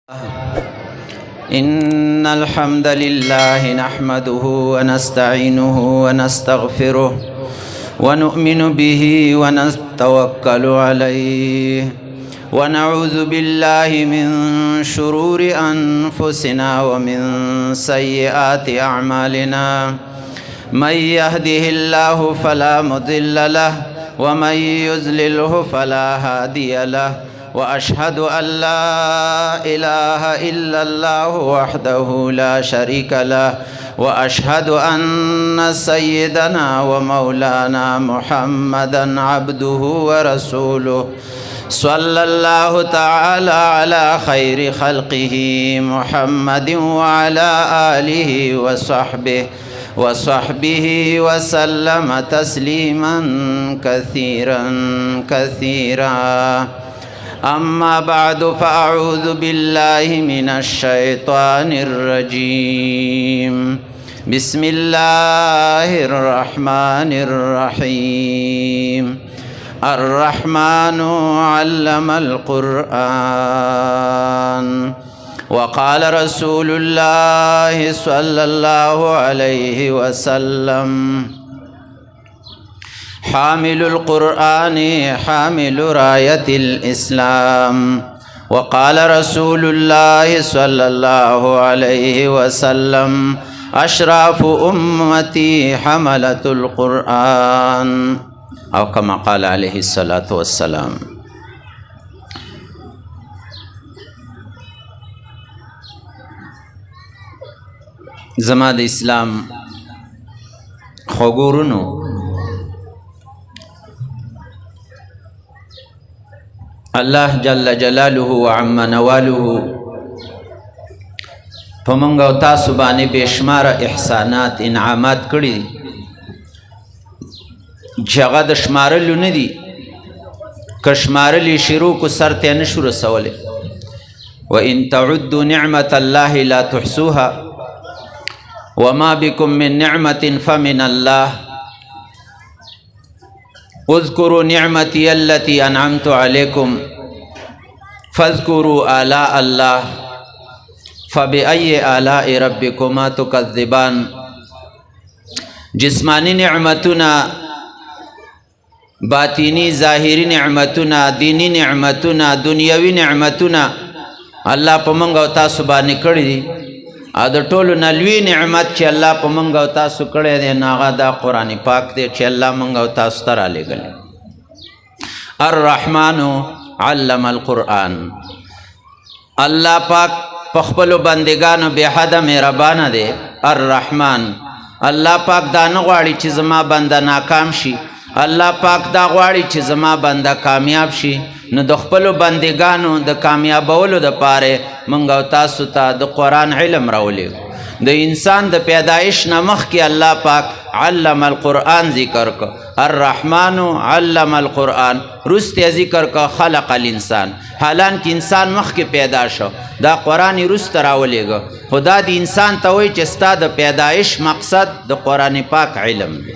إن الحمد لله نحمده ونستعينه ونستغفره ونؤمن به ونتوكل عليه ونعوذ بالله من شرور أنفسنا ومن سيئات أعمالنا من يهده الله فلا مضل له ومن يضلله فلا هادي له وأشهد أن لا إله إلا الله وحده لا شريك له وأشهد أن سيدنا ومولانا محمدا عبده ورسوله صلى الله تعالى على خير خلقه محمد وعلى آله وصحبه وسلم تسليما كثيرا كثيرا. أما بعد، فأعوذ بالله من الشيطان الرجيم. بسم الله الرحمن الرحيم. الرحمن علم القرآن. وقال رسول الله صلى الله عليه وسلم: حامل القرآن حامل راية الإسلام. وقال رسول الله صلى الله عليه وسلم: أشراف أمتي حملة القرآن، أو كما قال عليه الصلاة والسلام. زما د اسلام خوګورونو، الله جل جلاله وعم نواله په مونږ او تاسو باندې بشمار احسانات انعامات کړی دي چې هغه د شمارلو نه دي. که شمارلې شروع کو، سر ته نه شو رسولی. وإن تعدوا نعمة الله لا تحصوها وما بكم من نعمة فمن الله. اذكروا نعمتي التي أنعمت عليكم فاذكروا آلاء الله فبأي آلاء ربكما تكذبان. جسمانی نعمتونه، باطینی ظاهری نعمتونه، دینی نعمتونه، دنیوي نعمتونه الله په مونږ او تاسو باندې کړی دي. او د ټولو نه لوی نعمت چې الله په مونږ او تاسو کړی دی، نو هغه دا قرآن پاک دی چې الله مونږ او تاسو ته رالیږلی. الرحمن علم القرآن. الله پاک په خپلو بندگانو بې حده مهربانه دی. الرحمن، الله پاک دا نه غواړي چې زما بنده ناکام شي. الله پاک دا غواړي چې زما بنده کامیاب شي. نو د خپلو بندگانو د کامیابولو د پاره مونږ او تاسو ته د قرآن علم راولېږو. د انسان د پیدایش نه مخکې الله پاک علم القرآن ذکر کو. الرحمن علم القرآن، وروسته ذکر کو خلق الانسان، حالان کې انسان مخکې پیدا شو، دا قرآن یې وروسته راولېږه. خو دا د انسان ته وایي چې ستا د پیدایش مقصد د قرآن پاک علم دی.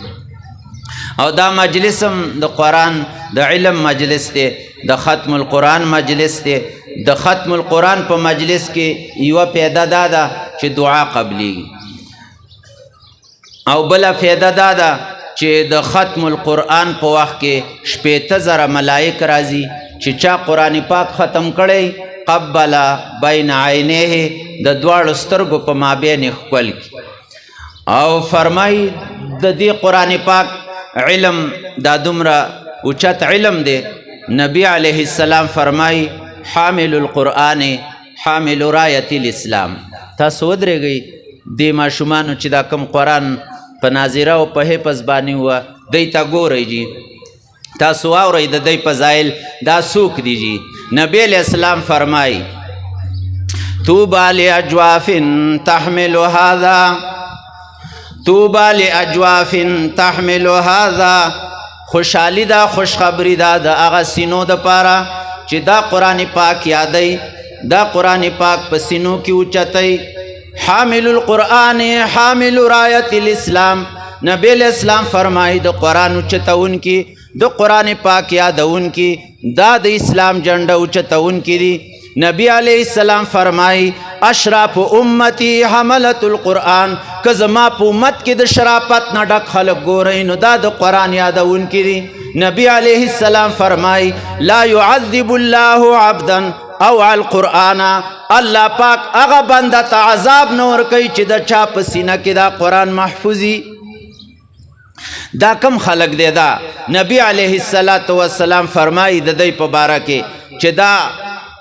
او دا مجلس هم د قرآن د علم مجلس دی، د ختم القرآن مجلس دی. د ختم القرآن په مجلس کې یوه فایده دا ده چې دعا قبلیږي، او بله فایده دا ده چې د ختم القرآن په وخت کې 60,000 ملائک راځي چې چا قرآن پاک ختم کړی، قبل بین عینیه، د دواړو سترګو په مابین یې ښکل کړي. او فرمای د دې قرآن پاک علم دا دومره اوچت علم دی. نبی علیه السلام فرمای: حامل القرآن حامل رایة الاسلام. تاسو ودرېږئ. دې ماشومانو چې دا کوم قرآن په ناظره او په حفظ باندې وه، دی ته ګورئ جي، تاسو واورئ د دی فضایل، دا څوک دي جي. نبی علیہ السلام فرمای: طوبى لأجواف تحمل هذا، طوبى لأجواف تحمل هذا. خوشحالی دا، خوشخبری دا د هغه سینو د پاره چې دا قرآن پاک یادی، دا قرآن پاک په سینو کې اوچتئ. حامل القرآن حامل رایت الاسلام. نبی علیہ السلام فرمایي د قرآن اوچتونکي، د قرآن پاک یادونکي، دا د اسلام جنډه اوچتونکي دي. نبی علیه السلام فرمای اشراف امتی حملت القرآن، که زما په امت کې د شرافت نه ډک خلک ګورئ نو دا د قرآن یادونکي دي. نبی علیه السلام فرمای لا يعذب الله عبدا او القرآن، الله پاک هغه بنده ته عذاب نه ورکوي چې د چا په سینه کې دا قرآن محفوظي. دا کم خلق دی؟ دا نبی علیه الصلاة والسلام فرمایي د دې په باره کې چې دا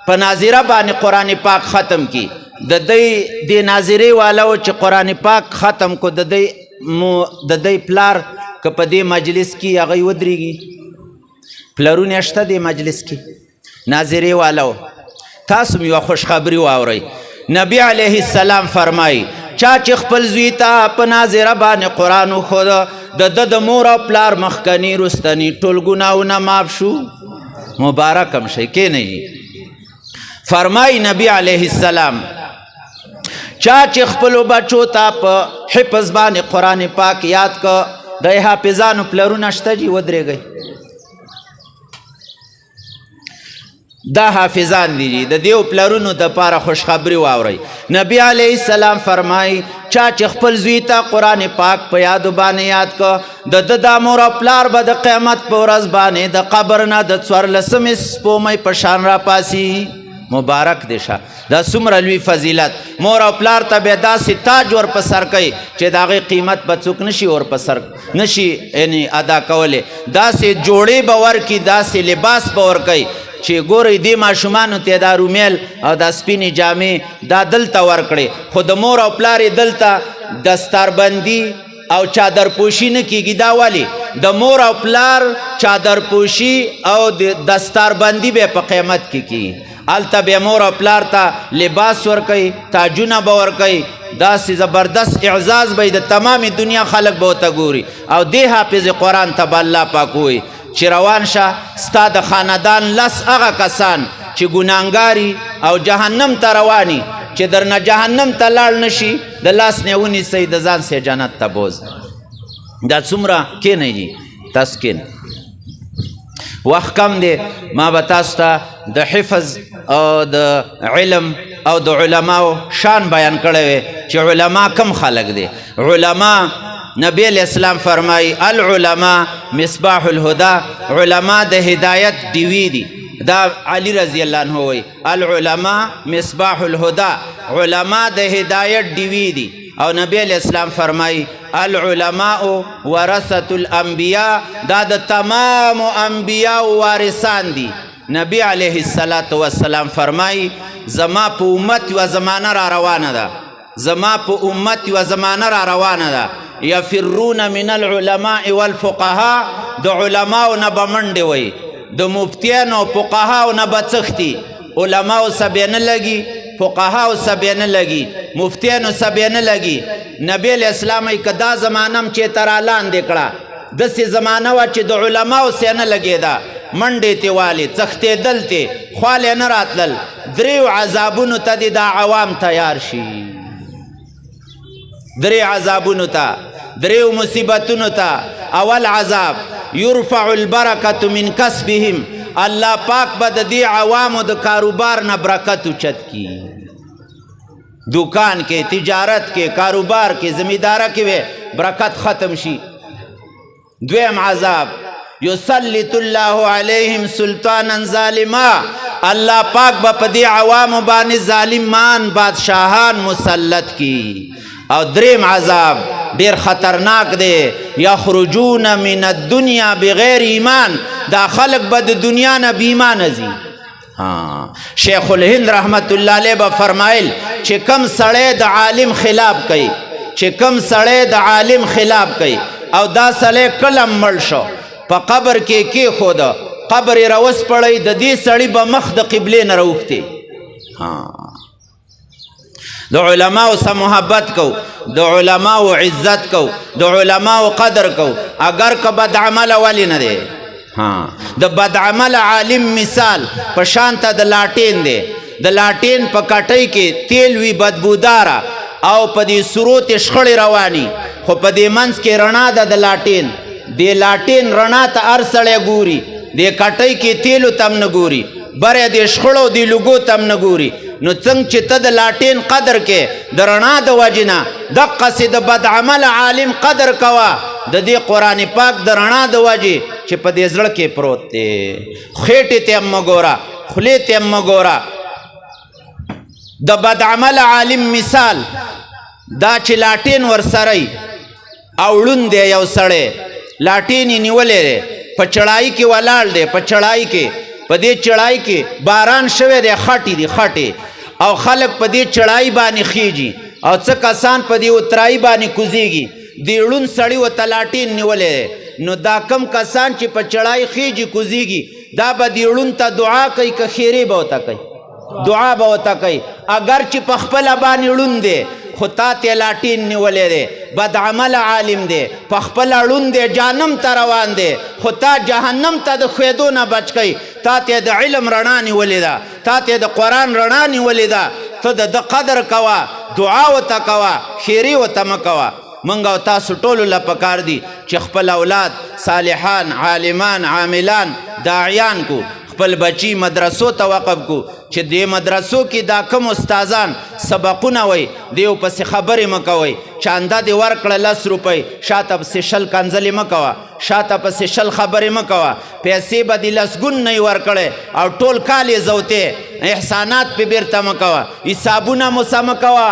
په ناظره باندې قرآن پاک ختم کی. د دې د ناظرې والو چې قرآن پاک ختم کو، د دې پلار که په دې مجلس کې هغه ودرېږي، پلرونه شته دې مجلس کې ناظرې والو، تاسو مې یوه خوشخبري واورئ. نبی علیه السلام فرمایي چا چې خپل زوی ته په ناظره باندې قرآن وښوده، د ده د مور او پلار مخکني وروستني ټول ګناهونه معاف شو. مبارک هم شئ. کښېنئ. فرمای نبی علیه السلام چا چې خپلو بچو ته په حفظ باندې قرآن پاک یاد که، د حافظانو پلرونه شته جي؟ ودرېږئ. دا حافظان دي، د دیو پلرونو د پاره خوشخبری واورئ. نبی علیه السلام فرمای چا چې خپل زوی ته قرآن پاک په یادو باندې یاد که، د ده د مور او پلار به د قیامت په ورځ باندې د قبر نه د 14مې سپومۍ په شان راپاسي. مبارک دې شه. دا څومره لوی فضیلت! مور او پلار ته بیا داسې تاج ور په سر کوي چې د هغې قیمت به څوک نشي ور په سر نشي یعنی ادا کولی. داسې جوړې به ورکړي، داسې لباس به ورکوي چې ګورئ دې ماشومانو ته دا رومیل او دا سپینې جامې دا دلته ورکړې، خو د مور او پلار یې دلته دستاربندي او چادرپوشي نه کیږي. دا ولې؟ د مور او پلار چادرپوشي او دستاربندي به په قیامت کې کیږي. هلته بیا مور او پلار ته لباس ورکوي، تاجونه به ورکوي، داسې زبردست اعزاز به د تمامې دنیا خلک به ورته ګوري. او دې حافظ قرآن ته به الله پاک ووایي چې روان شه، ستا د خاندان لس هغه کسان چې ګناهګاري او جهنم ته رواني، چې درنه جهنم ته لاړ نشي، د لاس نه ونیسئ، د ځان سره جنت ته بوځه. دا څومره کښېنئ جي، تاسو کښېنئ، وخت کم دی. ما به تاسو ته د حفظ او د علم او د علماو شان بیان کړی وی چې علما کم خلک دي. علما، نبی علیہ السلام فرمایي العلماء مصباح الهدى، علما د هدایت ډیوې دي. دا علی رضی الله عنه وایي العلماء مصباح الهدى، علما د هدایت ډیوې دي. او نبی علیہ السلام فرمایي العلماء ورثة الانبیاء، دا د تمام انبیاء وارثان دي. نبی علیه الصلاة والسلام فرمایي زما په امت یوه زمانه را روانه ده، زما په امت یوه زمانه را روانه ده، یفرون من العلماء والفقهاء، د علماو نه به منډې وي، د مفتیانو او فقهاو نه به څښتي. علماو سره به نه لګي، فقهاو سره به نه لګي، مفتیانو سره به نه لګي. نبی علیه السلام یې که دا زمانه هم چې ته رالاندې کړه، داسې زمانه وه چې د علماو سره نه لګېده، منډې تې والې، څښتېدل تې، خوالی نه راتلل. دریو عذابونو ته دې دا عوام تیار شي، درې عذابونو ته، دریو مصیبتونو ته. اول عذاب یرفع البرکة من کسبهم، الله پاک به د دې عوامو د کاروبار نه برکت اوچت کی. دکان کې، تجارت کې، کاروبار کې، زمینداره کې وي برکت ختم شي. دویم عذاب یسلط الله علیهم سلطانا ظالما، الله پاک به په دې عوامو باندې ظالمان بادشاهان مسلط کی. او دریم عذاب ډیر خطرناک دی، یخرجون من الدنیا بغیر ایمان، دا خلق به د دنیا نه بې ایمانه ځي. شیخ الهند رحمت الله علیه به فرمایل چې کم سړی د عالم خلاف کوي، چې کم سړی د عالم خلاف کوي او دا سړی کله مړ شو، په قبر کې کېښوده، قبر یې راوسپړی، د دې سړي به مخ د قبلې نه راوښتي. د علماو سره محبت کو، د علماو عزت کو، د علماو قدر کو، اگر که بد عمله ولی نه دی. د بد عمله عالم مثال په شان ته د لاټین دی. د لاټین په کټۍ کې تیل وي بدبوداره او په دې سرو ته شخړې رواني، خو په دې منځ کې رڼا ده د لاټین، دې لاټین رڼا ته هر سړی ګوري، دې کټۍ کې تیلو ته هم نه ګوري. بره دې شخړو دې لوګو ته هم نه ګوري. نو څنګه چې ته د لاټین قدر کې د رڼا د وجې نه، دقسې د بدعمله عالم قدر کوه د دې قرآن پاک د رڼا د وجې چې په دې زړه کې پروت دی. خېټې ته هم مه ګوره، خولې ته هم مه ګوره. د بدعمله عالم مثال دا چې لاټین ورسره او ړوند دی، یو سړی لاټین یې نیولی دی، په چړای کې ولاړ دی، په چړای کې، په دې چړای کې باران شوی دی، خټې دي خټې، او خلک په دې چړای باندې خیږي او څه کسان په دې اترای باندې کوزیږي. دې ړوند سړي ورته لاټین نیولی دی. نو دا کم کسان چې په چړای خیږي کوزیږي، دا به دې ړوند ته دعا کوي که ښېرې به ورته کوي؟ دعا به ورته کوي، اګر چې په خپله باندې ړوند دی، خو تا ته لاټین نیولی دی، بدعمله عالم دی، په خپله ړوند دی، جهنم ته روان دی، خو تا جهنم ته د ښویدو نه بچ کوي. تا ته د علم رڼا نیولې ده، تا ته د قرآن رڼا نیولې ده، ته د ده قدر کوه، دعا ورته کوه، ښېرې ورته مه کوه. مونږ او تاسو ټولو له پکار دي چې خپل اولاد صالحان، عالمان، عاملان، داعیان کو، خپل بچی مدرسو ته وقف کو، چې دې مدرسو کې دا کم استادان سبقونه وای، دیو پسې خبرې مه کوئ. چانده دې ورکړه 10 روپۍ، شاته پسې 20 کنځلې مه کوه، شاته پسې 20 خبرې مه کوه. پیسې به دې لسګون نه یې ورکړی او ټول کال یې زوتې، احسانات پې بېرته مه کوه، حسابونه مو سم مه کوه.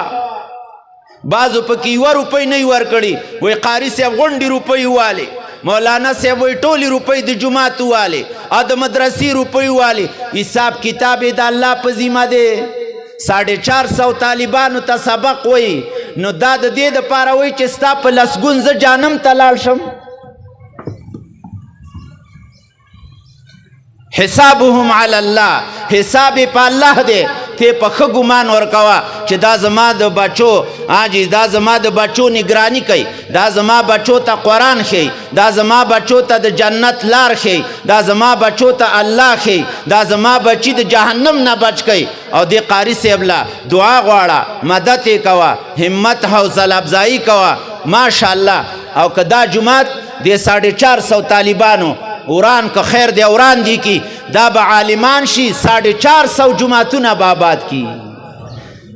بعضو پکې 1 روپۍ نه یې ورکړي، وایي قاري صاحب غونډې روپۍ والې، مولانا صاحب وایي ټولې روپۍ د جومات والې او د مدرسې روپۍ والې. حساب کتاب یې د الله په ذمه دی. 450 طالبانو ته سبق وایي، نو دا د دې دپاره وایي چې ستا په لسګون زه جهنم ته لاړ شم. حسابهم علی الله، حساب یې په الله دی. ته په ښه ګمان ورکوه چې دا زما د بچو حاجي، دا زما د بچو نگرانی کوي، دا زما بچو ته قرآن ښیي، دا زما بچو ته د جنت لار ښیي، دا زما بچو ته الله ښیي، دا زما بچي د جهنم نه بچ کوي. او دې قاري صاحب له دعا غواړه، مدد یې کوه، همت حوصله افزایي کوه، ماشاءالله. او که دا جومات دې 450 طالبانو وران که خیر دی وران دی کی، دا به عالمان شي، 450 جوماتونه به آباد کی.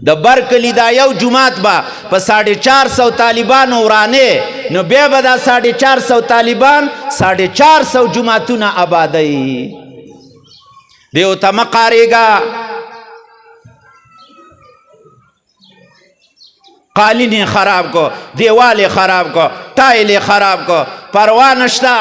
د برکلي دا یو جومات به په 450 طالبانو ورانې، نو بیا به دا 450 طالبان 450 جوماتونه آبادوي. دیو ته مه قارېږه. قالین یې خراب کو، دیوال یې خراب کو، ټایل یې خراب کو، پروا نشته.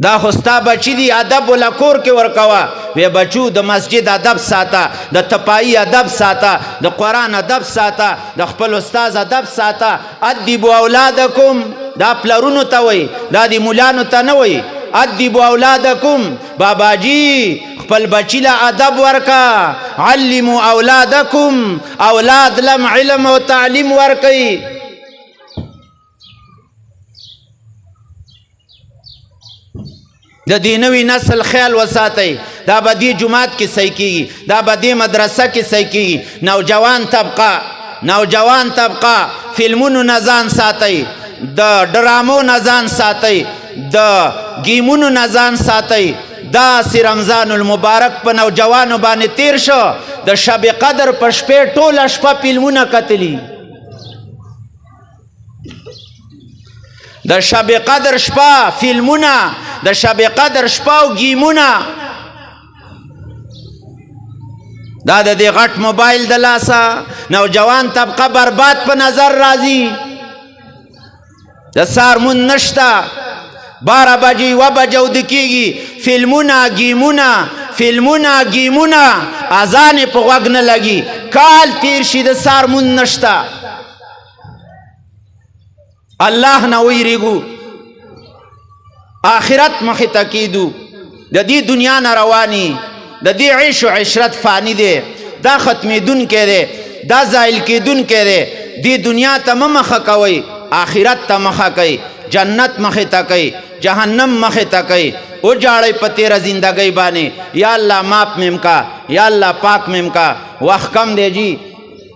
دا خو ستا بچی دی، ادب ولا کور کې ورکوه. وی بچو د مسجد ادب ساته، د تپائی ادب ساته، د قرآن ادب ساته، د خپل استاد ادب ساته. ادبو اولادکم، دا پلرونو ته وایي، دا د مولانو ته نه وایي. ادبو اولادکم، باباجی خپل بچی له ادب ورکا. علموا اولادکم، اولاد لم علم او تعلیم ورکئ. د دې نوي نسل خیال وساتئ. دا به دې جومات کې صحیح کېږي، دا به دې مدرسه کې صحیح کېږي. نوجوان طبقه، نوجوان طبقه فلمونو نه ځان ساتئ، د ډرامو نه ځان ساتئ، د ګیمونو نه ځان ساتئ. داسې رمضان المبارک په نوجوانو باندې تیر شو، د شب قدر په شپې ټوله شپه فلمونه کتلي. د شب قدر شپه فلمونه، د شب قدر شپه او ګیمونه، دا د دې غټ موبایل د لاسه نوجوان طبقه برباد په نظر راځي. د سهار مونځ نشته، 12 بجې 1 بجه وده کېږي، فلمونه ګیمونه، فلمونه ګیمونه، اذان یې په غوږ نه لګي. کال تیر شي د سهار مونځ نشته. الله نه ویریږو، آخرت مخې ته کېدو، د دې دنیا نه رواني، د دې عیش و عشرت فانی دی، دا ختمېدونکی دی، دا زایل کېدونکی دی. دې دنیا ته مه مخه کوئ، آخرت ته مخه کوئ، جنت مخې ته کوئ، جهنم مخې ته کوئ. وجاړئ په تېره زندګۍ باندې. یا الله معاف مې کا، یا الله پاک مې کا. وخت کم دی جی،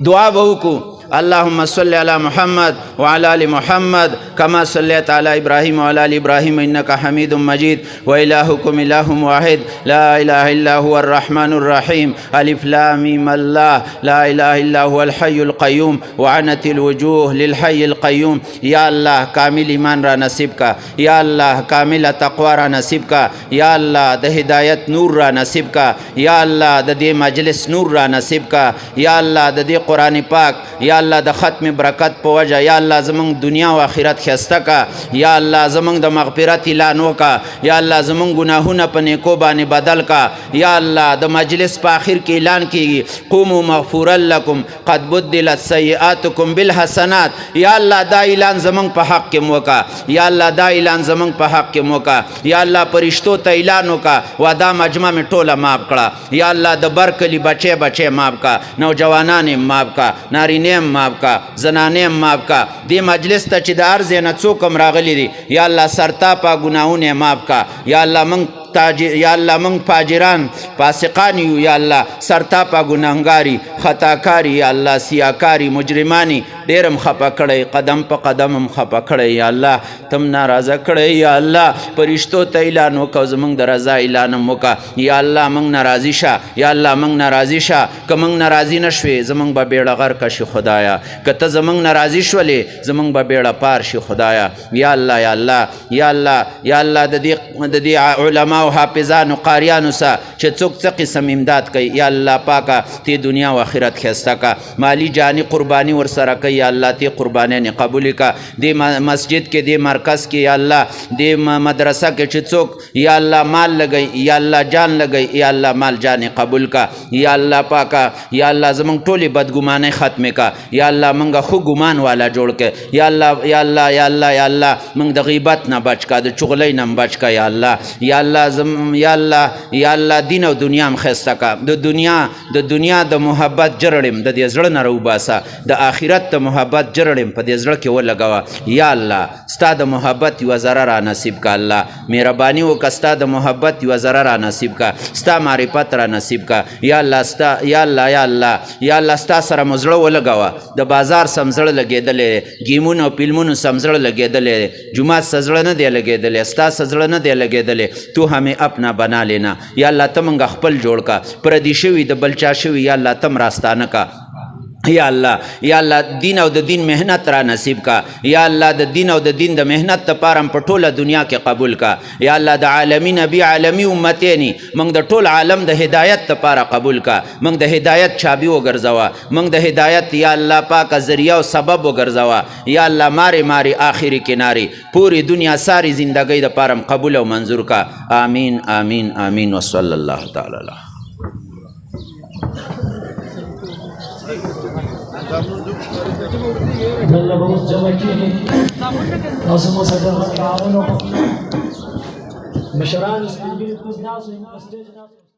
دعا به وکړو. اللهم صل على محمد وعلى ال محمد كما صليت على ابراهيم وعلى ال ابراهيم انك حميد مجيد. والهكم اله واحد لا اله الا هو الرحمن الرحيم. الف لام ميم الله لا اله الا هو الحي القيوم. وعنت الوجوه للحي القيوم. یا الله کامل ایمان را نصیب کا، یا الله کامل تقوا را نصیب کا، یا الله د هدایت نور را نصیب کا، یا الله د دې مجلس نور را نصیب کا، یا الله د دې قرآن پاک، یا الله د ختم برکت په وجه یا الله زمونږ دنیا او آخرت ښایسته کا، یا الله زمونږ د مغفرت اعلان وکا، یا الله زمونږ ګناهونه په نیکو باندې بدل کا. یا الله د مجلس په آخر کې اعلان کیږي قوموا مغفورا لکم قد بدلت سیئاتکم بالحسنات. یا الله دا اعلان زمونږ په حق کې موکا، یا الله دا اعلان زمونږ په حق کې موکا. یا الله پرشتو ته اعلان وکا وا دا مجمع مې ټوله معاف کړه. یا الله د بر کلي بچی بچی معاف کا، نوجوانان یې معاف کا، نارینه یې معاف کا، زنانې یې معاف کا. دې مجلس ته چې د هر ځای نه څوک هم راغلي دي یا الله سرتا پا ګناهونه یې معاف کا. یا الله موږ یا الله موږ فاجران فاسقان یو، یا الله سرتا پا ګناهګاري خطاکاري، یا الله سیاکاري مجرمانی ډېرم خپه کړی، قدم په قدم هم خپه کړی. یا الله تم ناراضه کړی. یا الله پرشتو ته اعلان وکړه، زموږ د رضا اعلان هم وکړه. یا الله موږ ناراضي شه، یا الله موږ ناراضي شه. که موږ ناراضي نه شوې زموږ به بېړه غرقه شي خدایا، که ته زموږ ناراضي شولې زموږ به بېړه پار شي خدایا. یا الله یا الله یا الله یا الله د دې علما او حافظانو قاریانو سره چې څوک څه قسم امداد کوي یا الله پاکه تی دنیا او آخرت ښایسته کا، مالی جانی قربانی ورسره کوي یا الله تی قربانیانې قبولې کا. دې مسجد کې، دې مرکز کې یا الله، دې مدرسه کې چې څوک یا الله مال لګوي یا الله جان لګوي یا الله مال جانې قبول کا. یا الله پاکه یا الله زمونږ ټولې بدګمانۍ ختمې کا. یا الله مونږ ښه ګمان والا جوړ کړه. یا الله یا الله یا الله یا الله مونږ د غیبت نه بچ کا، د چغلۍ نه بچ کا. یا الله یا الله یا الله یا الله دین او دنیا هم ښایسته کا. د دنیا د محبت جرړې د دې زړه نه راوباسه، د آخرت د محبت جرړې په دې زړه کې ولګوه. یا الله ستا د محبت یوه ذره را نصیب کا. الله مهرباني وکړه، ستا د محبت یوه ذره را نصیب کا، ستا معرفت را نصیب کا. یا الله ستا یا الله یا الله یا الله ستا سره مو زړه ولګوه. د بازار سم زړه لګېدلی، ګیمونو او فلمونو سم زړه لګېدلی، جومات سره زړه نه دی لګېدلی، ستا سره زړه نه دی لګېدلی. تو همې اپنا بنا لینا. یا الله ته مونږ خپل جوړ کا، پردي شوي د بل چا شوي یا الله تم راستانه کا. یا الله یا الله دین او د دین محنت را نصیب کا. یا الله د دین او د دین د محنت لپاره په ټوله دنیا کې قبول کا. یا الله د عالمي نبی عالمي امتینی موږ د ټول عالم د هدایت لپاره قبول کا. موږ د هدایت چابي وګرځوه، موږ د هدایت یا الله پاکه ذریعه او سبب وګرځوه. یا الله مارې مارې آخري کنارې پوری دنیا ساری زندګۍ دپاره هم قبول او منظور کا. آمین آمین آمین. وصلی الله تعالی علیه. دلته به اوس جمع کېږي. تاسو مو سره تعاون وکړئ. مشران سپین ږیري اوس ناست وي، په سټیج ناست.